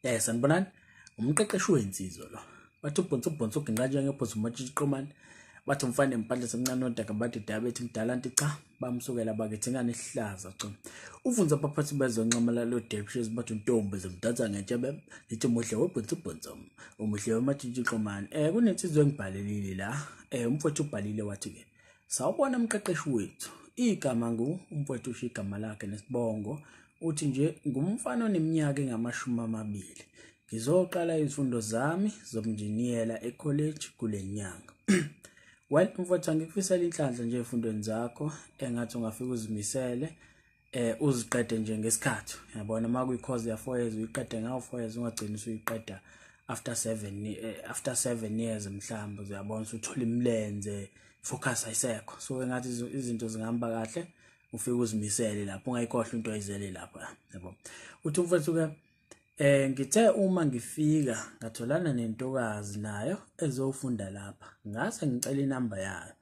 Sanibonani, umqeqeshi wensizwa lo. Bathi ubhonsi ubhonsi uginqa njengebhozi umatshitshi qomane. Bathi umfana empandla semncane odaka bathi diabetes mdala nti cha bamsukela bakithi ingane ihlaza cha. Uvunza abaphathi bezonxamala lo debshes bathi untombi zimdansa ngentshebe lithi muhle webhonsi ubhonsi umuhle wematshitshi qomane. Kunensizwa engibhalelile la. Umfowethu ubhalile wathi ke sawubona umqeqeshi wethu. Igama ngu umfowethu usho igama lakhe nesibongo. Uthi nje ngumfana oneminyaka engama-20. Ngizoqala izifundo zami zobunjiniyela e-college kule nyanga. Well, mfowethu angikufisela inhlanhla nje ezifundweni zakho, engathi ungafika uzimisele, uziqede nje ngesikhathi. Uyabona uma kuyi-course ya 4 years uyiqede ngawo 4 years, ungagcini usuyiqeda after 7 years mhlawumbe, uyabona usuthola imilenze, focus ayisekho. So engathi izinto zingahamba kahle, ufike uzimisele lapho, ungayikhohlwa into oyizele lapha, yabo. Uthi umfowethu ke ngithe uma ngifika ngatholana nentokazi nayo ezofunda lapha, ngase ngicela inamba yayo.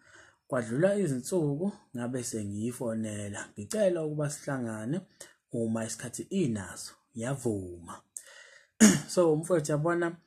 Kwadlula izinsuku ngabe sengiyifonela ngicela ukuba sihlangane uma isikhathi inaso, yavuma. So umfowethu yabona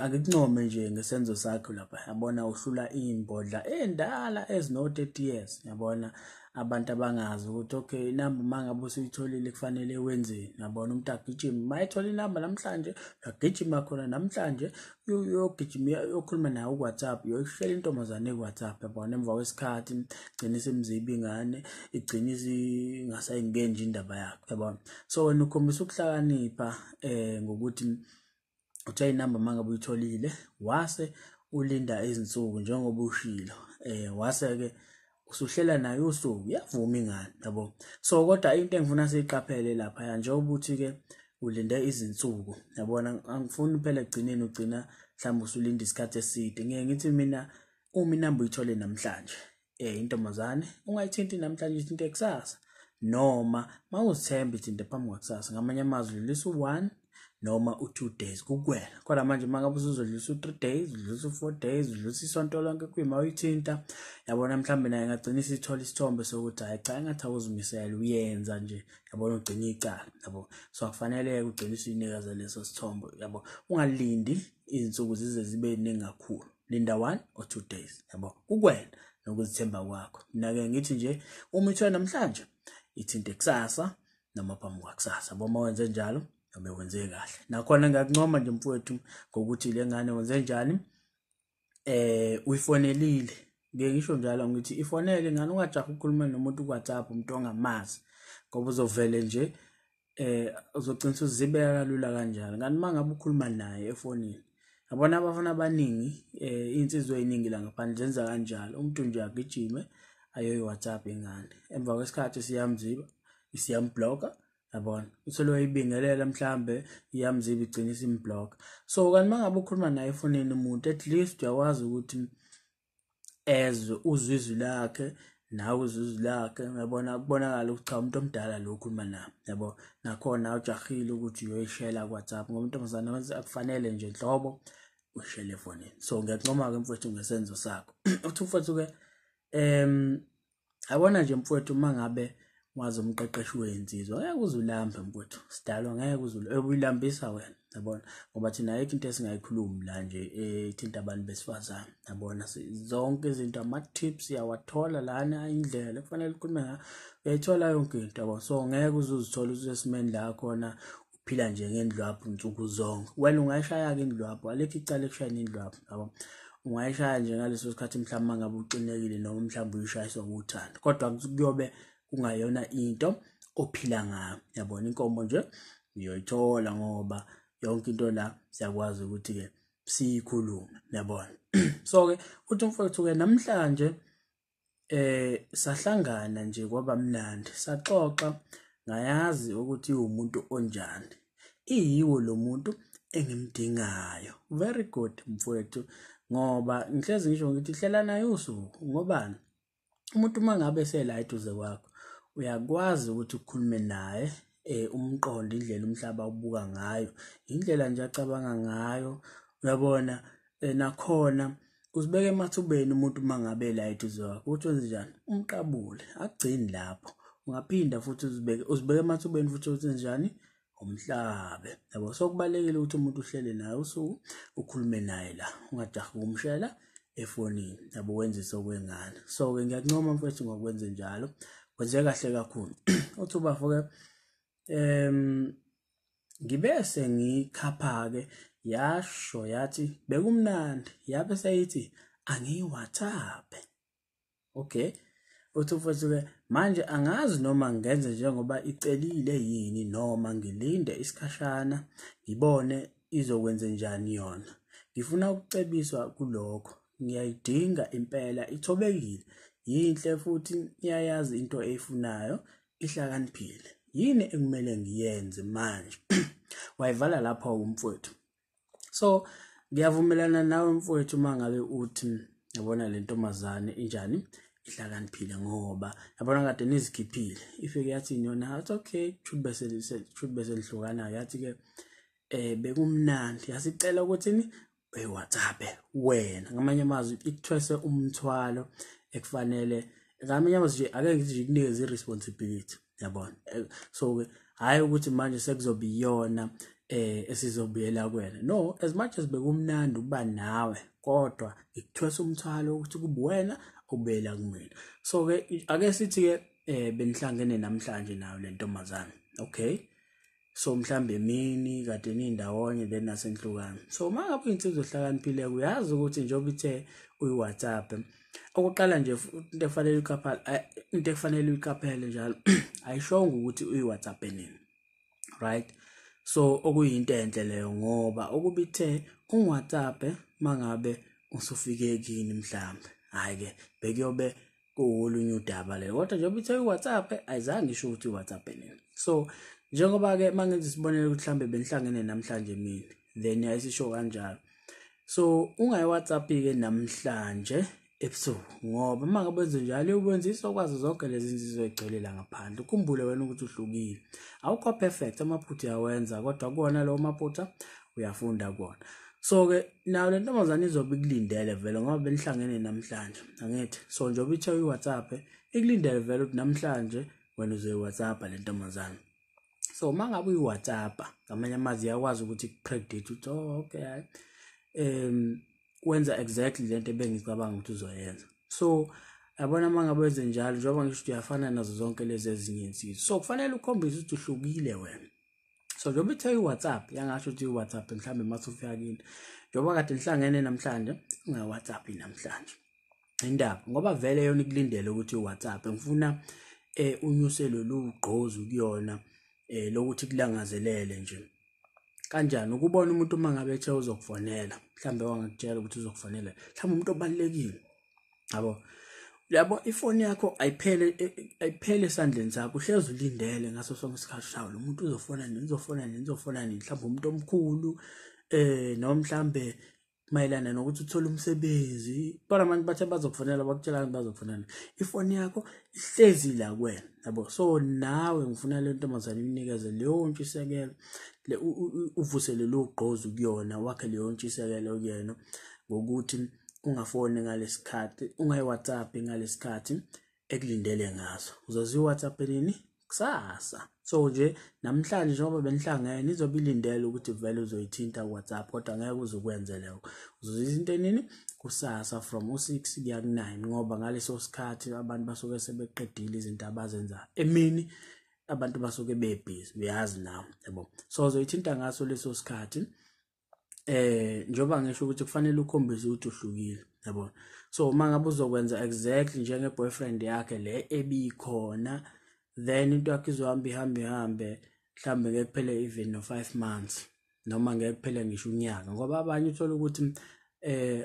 angikuncome nje ngesenzo sakho lapha, yabona uhlula imbodla endala ezino 30 years, yabona abantu abangazi ukuthi okay inamba mangabe usuyitholile kufanele wenzeni. Yabona umuntu agijima mayithola inamba namhlanje, uyagijima khona namhlanje, uyogijima uyokhuluma naye ku WhatsApp, uyoshela intombazane ku WhatsApp, yabona emva kwesikhathi igcina isimziba ingane, igcina ingasayingenji indaba yakho, yabona. So wena ukhombisa ukuhlakanipha ngokuthi uthe inamba mangabe uyitholile wase ulinda izinsuku njengoba ushilo, wase ke usuhlela nayo usuku, iyavuma ingane, yabo. So kodwa into engifuna siyiqaphele lapha njengoba uthi ke ulinde izinsuku, yabona angifuni phela egcineni ugcina mhlawumbe usulinda isikhathi eside. Ngeke ngithi mina uma inamba uyithole namhlanje, intombazane ungayithinti namhlanje, ithinte kusasa, noma mawuzithemba ithinte phambi kwakusasa. Ngamanye amazwi dlulisa u1 noma u2 days kukwena. Kodwa manje mangabe usuzodlulisa u3 days, udlulisa u4 days, udlulisa isonto lonke kuyima uyithinta, yabona mhlawumbe naye ingagcina isithola isithombe sokuthi hayi cha engathi awuzimisele, uyenza nje, yabona ugcina icala, yabo. So akufanele ugcine usinikeza leso sithombe, yabo. Ungalindi izinsuku zize zibe ningi kakhulu, linda 1 or 2 days, yabo, kukwena nokuzithemba kwakho. Mina ke ngithi nje uma ithiwa namhlanje ithinte kusasa noma phambi kwakusasa, boma wenze njalo ngabe wenze kahle. Nakhona ngiyakuncoma nje mfowethu ngokuthi le ngane wenze njani, uyifonelile. Ngeke ngisho njalo ngithi ifonele ingane, ungajahi ukukhuluma nomuntu ku WhatsApp, umuntu ongamazi, ngoba uzovele nje uzogcina usuzibeka kalula kanjalo. Kanti mangabe ukhuluma naye efonini, yabona abafana abaningi, insizwe eziningi la ngaphandle zenza kanjalo, umuntu nje agijime ayoyi WhatsApp ingane, emva kwesikhathi siyamziba, siyamblocker, yabona uthole uyibingelela mhlambe iyamziba igcina isimblock. So kanti mangabe ukhuluma naye efonini umuntu, at least uyakwazi ukuthi ezwe uzwe izwi lakhe, nawe uzwe izwi lakhe, uyabona kubonakala ukuthi cha umuntu omdala lo ukhuluma naye, yabo. Nakhona ujahile ukuthi uyoyishela ku WhatsApp, ngoba intombazane akufanele nje nhlobo uyishele efonini. So ngiyakuncoma ke mfowethu ngesenzo sakho. Uthi mfowethu ke yabona nje mfowethu mangabe wazi umqeqeshi wensizwa ngeke uzulambe mfowethu, sidalwa ngeke uzulambisa wena, yabona, ngoba thina ayikho into esingayikhulumi la nje ethinta abantu besifazane, yabona. Zonke izinto ama tips uyawathola lana, indlela kufanele ukhulume ngayo uyayithola yonke into, yabo. So ngeke uzuzithola usesimeni la khona uphila nje ngendlwaphu insuku zonke. Wena ungayishaya ke indlwaphu, alikho icala ekushayeni indlwaphu, yabo. Ungayishaya nje ngaleso sikhathi mhlawumbe mangabe uxinekile noma mhlawumbe uyishayiswa uthando, kodwa kuyobe kungayona into ophila ngayo, yabona. Inkomo nje uyoyithola ngoba yonke into la siyakwazi ukuthi ke siyikhulume, yabona. So ke uthi umfowethu ke namhlanje sahlangana nje kwaba mnandi, saxoxa, ngayazi ukuthi umuntu onjani, iyiwo lo muntu engimdingayo. Very good mfowethu, ngoba ngihlezi ngisho ngithi hlela naye usuku, ngobani umuntu mangabe sela eduze kwakho uyakwazi ukuthi ukhulume naye, umqondo indlela umhlaba ubuka ngayo, indlela nje acabanga ngayo, uyabona. Nakhona uzibeke emathubeni umuntu mangabe la eduze kwakho ukuthi wenze njani, umqabule, akugcini lapho, ungaphinda futhi uzibeke emathubeni futhi wenze njani, Umhlabe yabo. So kubalulekile ukuthi umuntu uhlele naye usuku, ukhulume naye la, ungajahi ukumshela efonini yabo, wenzise okwengane. So-ke ngiyakuncoma mfowethu ngokwenze njalo, wenze kahle kakhulu. Uthi ubafo-ke ngibe sengikhapha-ke, yasho yathi bekumnandi, yabe seyithi angiyi-WhatsApp. Okay, uthi mfowethu-ke manje angazi noma ngenze njengoba icelile yini noma ngilinde isikhashana ngibone izokwenze njani yona. Ngifuna ukucebiswa kulokho, ngiyayidinga impela, ithobekile, yinhle futhi iyayazi into eyifunayo, ihlakaniphile. Yini ekumele ngiyenze manje? Wayivala lapho umfowethu. So ngiyavumelana nawe mfowethu uma ngabe uthi yabona le ntombazane injani, ihlakaniphile, ngoba yabona kade nizikhiphile, ifike yathi yona athi okay, should bese lihlukana, yathi ke bekumnandi, yasicela ukuthi ni WhatsApp wena. Ngamanye amazwi ikuthwese umthwalo ekufanele, ngamanye amazwi nje ake ngithi nje ikunikeze i-responsibility yabona. So ke hhayi ukuthi manje sekuzoba iyona esizobuyela kuwena, no, as much as bekumnandi ukuba nawe, kodwa ngikuthwesa umthwalo ukuthi kube wena obuyela kumina. So ke ake sithi ke benihlangene namhlanje nayo le ntombazane, okay, so mhlambe emini kade nindawonye, then nasenhlukana. So uma ngabe uyinsizwa ohlakaniphile uyazi ukuthi njengoba ithe uyi-WhatsApp, okokuqala nje into ekufanele uyiqaphele, into ekufanele uyiqaphele njalo, ayishongo ukuthi uyi-WhatsApp nini, right? So okuyinto enhle leyo, ngoba ukuba ithe ungu-WhatsApp mangabe usufike kini mhlambe, hhayi-ke bekuyobe kuwolunye udaba leyo, kodwa njengoba ithe uyi-WhatsApp ayizange isho ukuthi uyi-WhatsApp nini. So njengoba-ke mangenza isibonelo ukuthi mhlambe benihlangene namhlanje emini, then yayisisho kanjalo, so ungayi-WhatsApp-ke namhlanje ebusuku, ngoba uma ngabe wenze njalo uyokwenzisa okwazi zonke lezi zinto ezigcwele la ngaphandle. Ukhumbule wena ukuthi uhlukile, awukho perfect, amaphutha uyawenza, kodwa kuwona lawo maphutha uyafunda kuwona. So-ke nayo le ntombazane izobe ikulindele vele ngoba benihlangene namhlanje, angithi? So njengoba ithe uyi-WhatsApp, ikulindele vele ukuthi namhlanje wena uzoyi-WhatsApp le ntombazane. So uma ngabe uyi-WhatsApp, ngamanye amazwi iyakwazi ukuthi iku-predict ukuthi oh okay, hhayi wenza exactly lento ebengicabanga ukuthi uzoyenza. So yabona uma ngabe wenze njalo, njengoba ngisho ukuthi uyafana nazo zonke lezi ezinye insizwa, so kufanele ukhombise ukuthi uhlukile wena. So njengoba ithe i-WhatsApp, yangasho ukuthi i-WhatsApp mhlawumbe mase ufika kini, njengoba kade nihlangene namhlanje, unga-WhatsApp namhlanje indaba, ngoba vele yona ikulindele ukuthi i-WhatsApp. Ngifuna unyuse lolu gqozu kuyona lokuthi kulangazelele nje. Kanjani ukubona umuntu uma ngabe ethe uzokufonela, mhlambe wangakutshela ukuthi uzokufonela, mhlawumbe umuntu obalulekile yabo, yabo ifoni yakho ayiphele esandleni sakho, uhlezi ulindele ngaso sonke isikhathi, shawo lo muntu uzofona nini, uzofona nini, uzofona nini, mhlawumbe umuntu omkhulu noma mhlambe mayelana nokuthi uthole umsebenzi. Kodwa abantu bathe bazokufonela, bakutshela bazokufonela, ifoni yakho ihlezi la kuwena yabo. So nawe ngifuna le ntombazane inikeze leyo ntshisekelo, uvuse lelo gqozu kuyona, wakhe leyo ntshisekelo kuyena ngokuthi ungafoni ngalesikhathi, ungayi-WhatsApp ngalesikhathi ekulindele ngaso. Uzoze uyi-WhatsApp nini? Kusasa. So nje namhlanje njengoba benihlangene, izobe ilindele ukuthi vele uzoyithinta ku-WhatsApp, kodwa ngeke uze ukwenze lokho. Uzoyithinta nini? Kusasa from u-6 kuya ku-9, ngoba ngaleso sikhathi abantu basuke sebeqedile izinto abazenzayo emini, abantu basuke bebhizi, uyazi nawe yabo. So uzoyithinta ngaso leso sikhathi, njengoba ngisho ukuthi kufanele ukhombise ukuthi uhlukile yabo. So uma ngabe uzokwenza exactly njenge boyfriend yakhe le ebikhona, then into yakho izohamba ihambe ihambe, mhlambe ngeke kuphele even no 5 months noma ngeke kuphele ngisho unyaka, ngoba abanye uthola ukuthi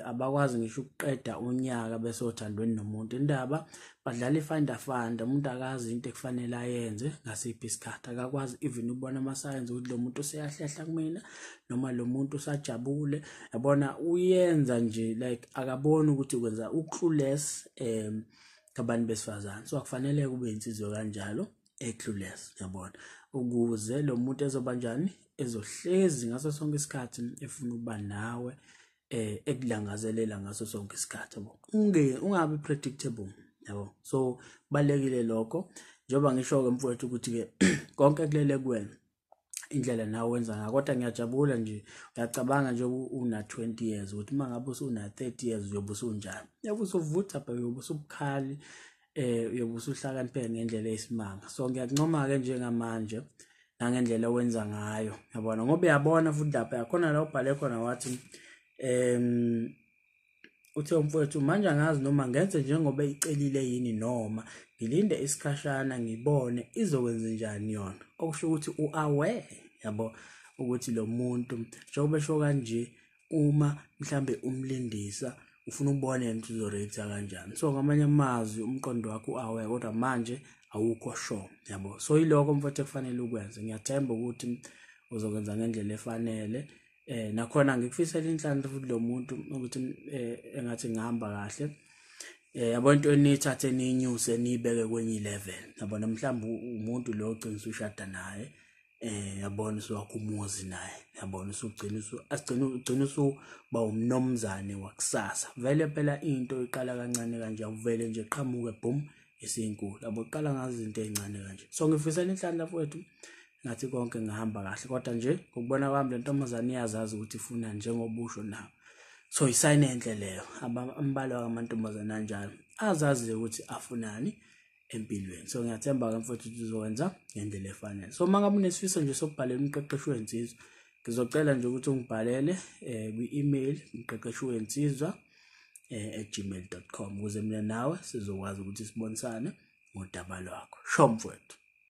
abakwazi ngisho ukuqeda unyaka bese othandweni nomuntu. Indaba badlala ifanda fanda, umuntu akazi into ekufanele ayenze ngasiphi isikhathi, akakwazi even ukubona ama-signs ukuthi lo muntu useyahlehla kumina noma lo muntu usajabule yabona, uyenza nje like akaboni ukuthi kwenza u-clueless abantu besifazane. So akufanele kube insizwa kanjalo e-clueless yabona, ukuze lo muntu ezoba njani, ezohlezi ngaso sonke isikhathi efuna ukuba nawe, ekulangazelela ngaso sonke isikhathi yabo, ungabi predictable yabo. So kubalulekile lokho, njengoba ngisho-ke mfowethu ukuthi-ke konke kulele kuwena. Indlela nawe wenza ngayo, kodwa ngiyajabula nje. Uyacabanga nje una 20 years ukuthi uma ngabe usuna 30 years uyobe usunjani? Uyobe usuvutha bhe, uyobe usubukhali, uyobe usuhlakaniphe ngendlela eyisimanga. So ngiyakuncoma-ke njengamanje nangendlela owenza ngayo, yabona, ngoba uyabona futhi lapha yakhona la ubhale khona wathi uthe umfowethu manje angazi noma ngenze njengoba icelile yini noma ngilinde isikhashana ngibone izokwenza njani yona. Okusho ukuthi u-aware, yabo, ukuthi lo muntu njengoba esho kanje, uma mhlambe umlindisa ufuna ukubona yena ukuthi uzo-react-a kanjani. So ngamanye amazwi umqondo wakho u-aware, kodwa manje awukho sure, yabo. So yilokho mfowethu ekufanele ukwenze. Ngiyathemba ukuthi uzokwenza ngendlela efanele. Nakhona ngikufisela inhlanhla futhi lo muntu ukuthi engathi ngihamba kahle. Yabo, into enithathe niyinyuse niyibeke kwenye level, yabona. Mhlawumbe umuntu lo ogcina usushada naye, yabona, usuwakha umuzi naye, yabona, usugcina asigcina ugcina usuba umnomzane wakusasa. Vele phela into iqala kancane kanje, awuvele nje qhamuke boom isinkulu, yabo, uqala ngazo izinto ey'ncane kanje. So ngifisela inhlanhla mfowethu, ngathi konke ngihamba kahle, kodwa nje ngokubona kwami le ntombazane iyazazi ukuthi ifuna njengoba usho nawe. So isayini enhle leyo. Ambalwa amantombazane anjalo azaziyo ukuthi afunani empilweni. So ngiyathemba-ke mfowethu ukuthi uzokwenza ngendlela efanele. So uma ngabe unesifiso nje sokubhalela umqeqeshi wensizwa, ngizocela nje ukuthi ungibhalele kwi-email umqeqeshi wensizwa@gmail.com ukuze mina nawe sizokwazi ukuthi sibonisane ngodaba lwakho. Sho mfowethu.